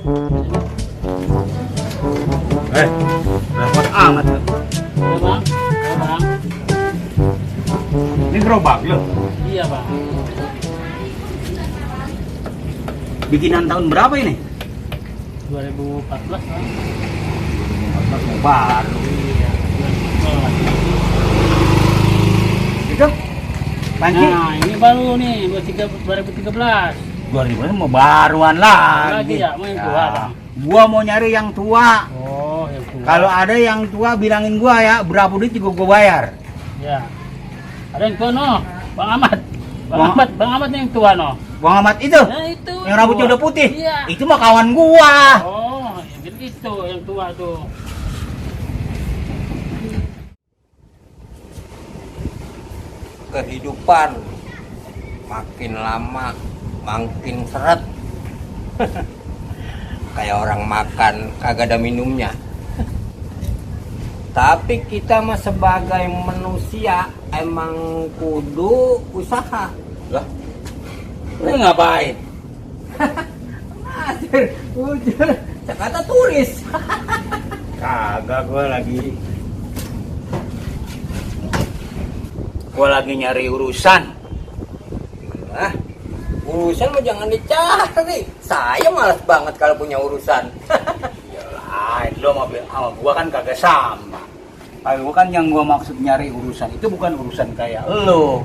Repot amat lu. Ya bang, ya bang. Ini gerobak lu. Iya bang. Bikinan tahun berapa ini? 2014 bang. 14 mau baru. Iya. 2014. Itu? Panci? Nah ini baru nih 2013. 2000 mau baruan Lagi lagi. ya, mau yang tua bang. Gua mau nyari yang tua. Oh yang tua. Kalau ada yang tua bilangin gua ya, berapa duit juga gua bayar. Ya. Ada yang tua no, Bang Ahmad. Bang- Bang Ahmad yang tua no. Bang Ahmad itu, Nah itu. yang rambutnya tua. udah putih. Iya. Itu mah kawan gua. Oh, jadi itu yang tua tuh. Kehidupan makin lama makin seret. Kayak orang makan kagak ada minumnya. Tapi kita mah sebagai manusia emang kudu usaha. Lah, lu ngapain? Ujur, kata turis. Kagak, gua lagi nyari urusan. Ah, urusan mah jangan dicari. Saya malas banget kalau punya urusan. Yalah, lo sama gua kan kagak sama. Kalau gua kan yang gua maksud nyari urusan itu bukan urusan kayak lo.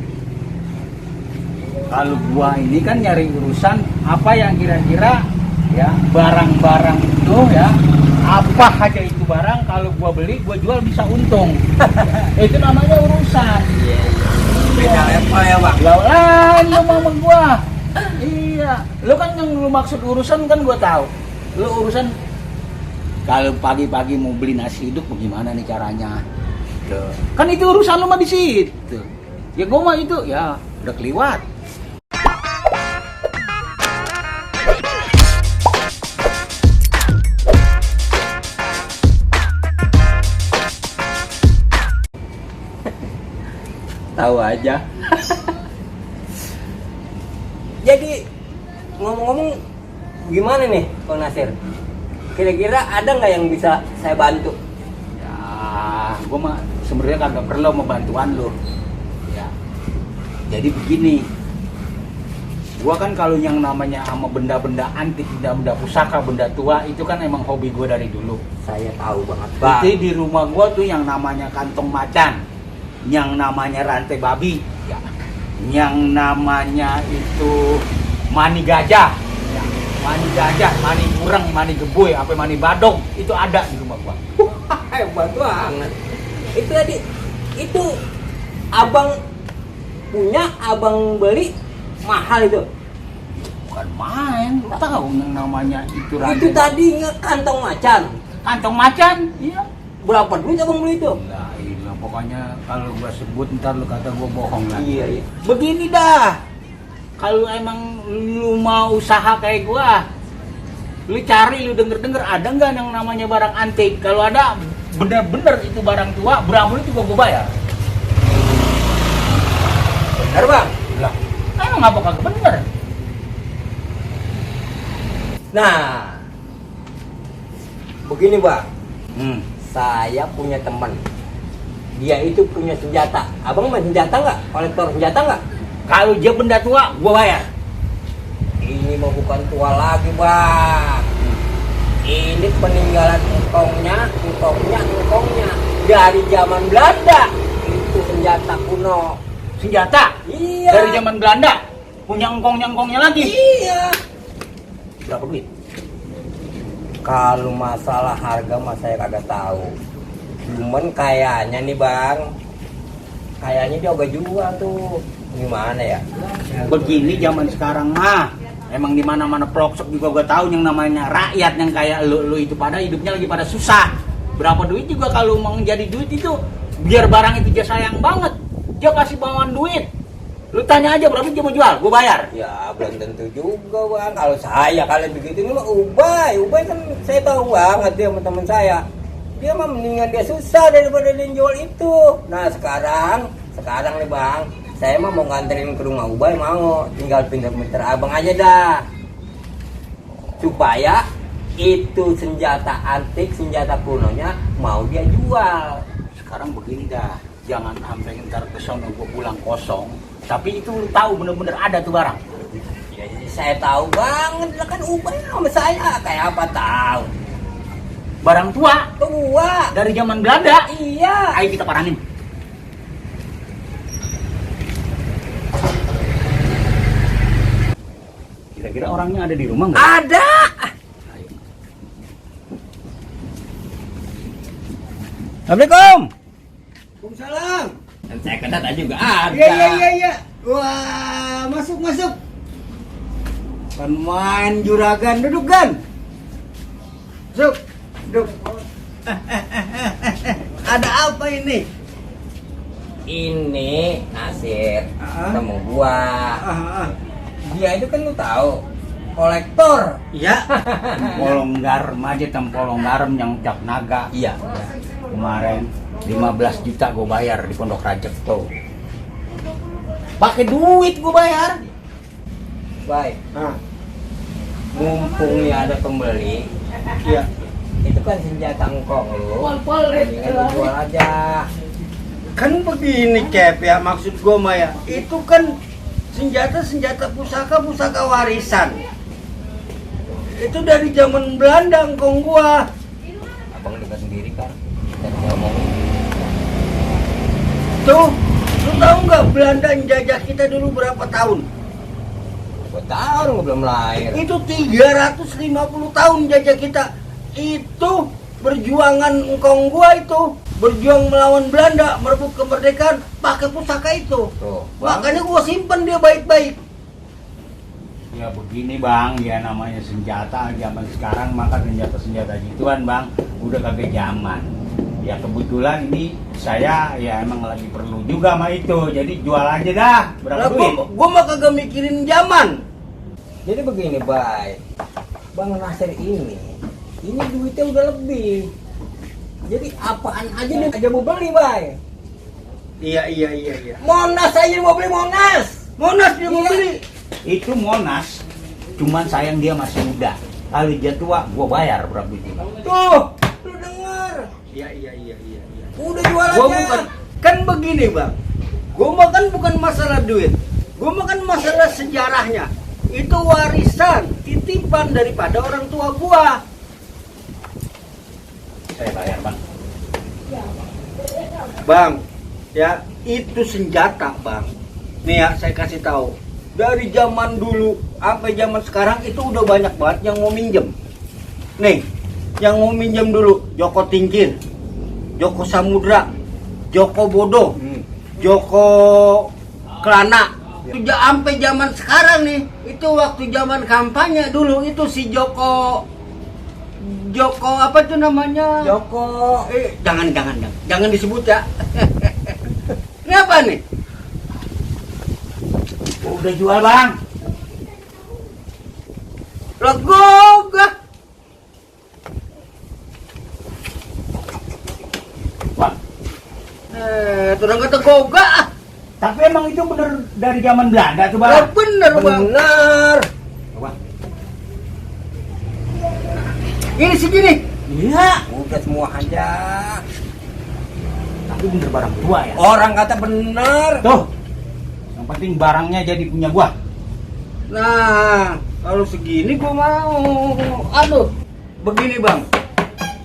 Kalau gua ini kan nyari urusan apa yang kira-kira ya barang-barang itu ya, apa aja itu barang kalau gua beli gua jual bisa untung. Itu namanya urusan. Beda level ya bang. Lah lu mama gua. Iya, lu kan yang lu maksud urusan kan gua tahu. Lu urusan kalau pagi-pagi mau beli nasi hidup bagaimana nih caranya? Tuh. Kan itu urusan lu mah di situ. Ya gua mah itu ya udah keliwat. Tahu aja. Jadi ngomong-ngomong gimana nih Bang Nasir? Kira-kira ada nggak yang bisa saya bantu? Ya, gua mah sebenarnya kagak perlu mau bantuan lu. Ya. Jadi begini. Gua kan kalau yang namanya sama benda-benda antik, benda-benda pusaka, benda tua itu kan emang hobi gua dari dulu. Saya tahu banget bang. Jadi di rumah gua tuh yang namanya kantong macan, yang namanya rantai babi, ya. Yang namanya itu mani gajah, ya. Mani gajah, mani kurang, mani geboy, apa mani badong, itu ada di rumah gua. Hebat banget. Itu tadi, itu abang punya, abang beli mahal itu. Bukan main, lu tahu yang namanya itu Itu rantai. tadi kantong macan. Kantong macan, iya. Berapa duit abang beli itu? Lah, iya, pokoknya kalau gua sebut ntar lu kata gua bohong lagi. Iya, iya. Begini dah, kalau emang lu mau usaha kayak gua, lu cari, lu denger-denger ada nggak yang namanya barang antik? Kalau ada, bener-bener itu barang tua, berapa duit juga gua bayar. Benar bang? Lah, emang apa kagak bener? Nah, begini bang. Hmm. Saya punya teman. Dia itu punya senjata. Abang main senjata nggak? Kolektor senjata nggak? Kalau dia benda tua, gua bayar. Ini mah bukan tua lagi bang. Ini peninggalan engkongnya dari zaman Belanda. Itu senjata kuno. Senjata Iya. dari zaman Belanda, punya engkongnya lagi. Iya. Berapa duit? Kalau masalah harga mah saya kagak tahu. Cuman kayaknya nih bang, kayaknya dia udah jual tuh. Gimana ya? Begini zaman sekarang mah, emang di mana-mana pelosok juga gua tahu yang namanya rakyat yang kayak lu itu pada hidupnya lagi pada susah. Berapa duit juga kalau mau jadi duit itu, biar barang itu dia sayang banget, dia kasih bawaan duit. Lu tanya aja berapa dia mau jual, gua bayar. Ya belum tentu juga bang. Kalau saya kalau begitu ini mah Ubay kan saya tahu banget dia sama teman saya. Dia mah mendingan dia susah daripada dia jual itu. Nah sekarang nih bang, saya mah mau nganterin ke rumah Ubay, mau tinggal pinter-pinter abang aja dah, supaya itu senjata antik, senjata kunonya mau dia jual. Sekarang begini dah, jangan sampai ntar kesono gua pulang kosong. Tapi itu lu tahu bener-bener ada tuh barang. Ya, jadi saya tahu banget lah kan ubah sama saya kayak apa tahu. Barang tua Tua. dari zaman Belanda. Iya. Ayo kita paranin. Kira-kira orangnya ada di rumah nggak? Ada. Ayo. Assalamualaikum. Waalaikumsalam. Dan saya kena tadi juga ada. Iya. Wah, masuk. Kan main juragan, duduk Gan. Duduk. Ada apa ini? Ini Nasir, Ah. temu gua. Ah. Dia itu kan lu tahu, kolektor. Iya. Polong garam aja, tempolong garam yang cap naga. Iya. Kemarin 15 juta gue bayar di Pondok Rajek tuh. Pakai duit gue bayar. Baik. Ah, Mumpung nih ada pembeli, iya. itu kan senjata engkong lu. Mendingan lu jual aja. Kan begini, Cep, ya maksud gua Maya. Itu kan senjata pusaka warisan. Itu dari zaman Belanda engkong gua. Abang dengar sendiri kan, kita ngomongin. Tuh, lu tahu nggak Belanda jajah kita dulu berapa tahun? Gua tahu lu belum lahir. Itu 350 tahun jajah kita. Itu perjuangan engkong gua itu. Berjuang melawan Belanda, merebut kemerdekaan, pakai pusaka itu. Tuh, Makanya gua simpen dia baik-baik. Ya begini bang, ya namanya senjata zaman sekarang, maka senjata-senjata gituan bang udah kagak zaman. Ya kebetulan ini saya ya emang lagi perlu juga sama itu, jadi jual aja dah. Berapa Lah, duit? gua mah kagak mikirin zaman. Jadi begini, Bay. Bang Nasir ini duitnya udah lebih. Jadi apaan aja nih aja mau beli, Bay. Iya. Monas aja mau beli Monas. Monas dia mau Iya. beli. Itu Monas, cuman sayang dia masih muda. Kalau dia tua, gua bayar berapa duit? Tuh, lu dengar. Iya. Udah jual Gua aja. bukan, kan begini bang. Gua mah kan bukan masalah duit. Gua mah kan masalah sejarahnya. Itu warisan, titipan daripada orang tua gua. Saya bayar bang. Bang, ya itu senjata bang. Nih ya saya kasih tahu. Dari zaman dulu sampai zaman sekarang itu udah banyak banget yang mau minjem. Nih, yang mau minjem dulu Joko Tingkir, Joko Samudra, Joko Bodo, Joko Kelana. Itu sampai zaman sekarang nih, itu waktu zaman kampanye dulu itu si Joko apa tuh namanya? Joko. Jangan disebut ya. Ini apa nih? Udah jual bang. Legoga. Wah, Turang kata goga. tapi emang itu bener dari zaman Belanda tuh bang. Lah bener bang. Benar. Wah, Ini segini. iya. Udah semua aja. Tapi bener barang tua ya. Orang kata benar. Tuh, yang penting barangnya jadi punya gua. Nah, kalau segini gua mau. Aduh, begini bang.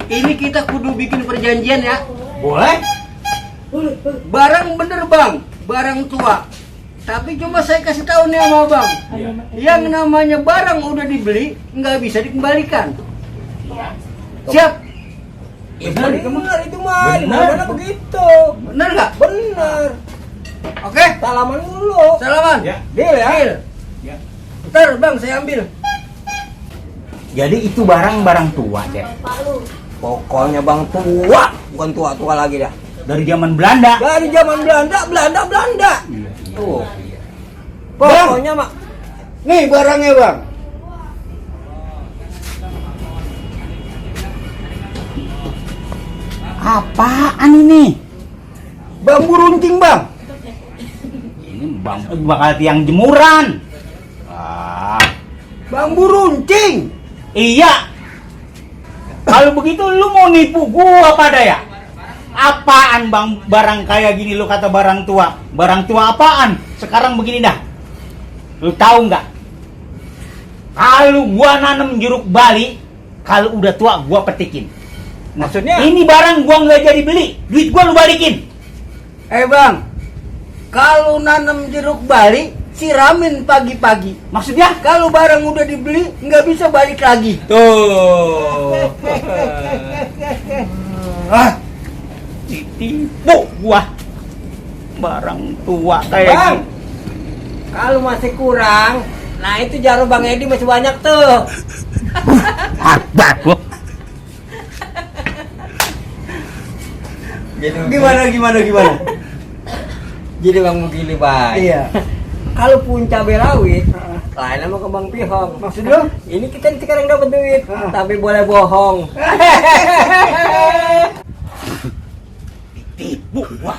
Ini kita kudu bikin perjanjian ya. Boleh? Barang bener bang, barang tua. Tapi cuma saya kasih tahu nih sama bang, Iya. yang namanya barang udah dibeli nggak bisa dikembalikan. Siap? Benar itu mah. Di Benar. mana begitu? Bener nggak? Benar. Oke, Salaman dulu. salaman. Ya. Deal ya. Deal. Ya. Ntar bang saya ambil. Jadi itu barang-barang tua, Cek. Pokoknya bang tua, bukan tua-tua lagi dah. Dari zaman Belanda. Dari zaman Belanda. Iya. Tuh. Bang. Pokoknya mak. Nih barangnya bang. Apaan ini? Bambu runcing bang. Ini bang bakal tiang jemuran. Ah, Bambu runcing. iya. Kalau begitu lu mau nipu gua pada ya? Apaan bang barang kayak gini lu kata barang tua? Barang tua apaan? Sekarang begini dah. Lu tahu nggak? Kalau gua nanam jeruk bali, kalau udah tua gua petikin. Maksudnya? Ini barang gua nggak jadi beli, duit gua lu balikin. Bang, kalau nanam jeruk bali, siramin pagi-pagi. Maksudnya? Kalau barang udah dibeli, nggak bisa balik lagi. Tuh. Ah, ditipu gua. Barang tua kayak Bang, gini. kalau masih kurang, nah itu jarum Bang Edi masih banyak tuh. Akbar gua. Gimana? Jadi Bang begini Bang. Iya. Kalau pun cabai rawit, lain sama ke Bang Pihong. Maksud lu? Ini kita sekarang dapat duit, Ah. tapi boleh bohong. Ditipu gua.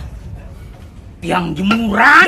Tiang jemuran.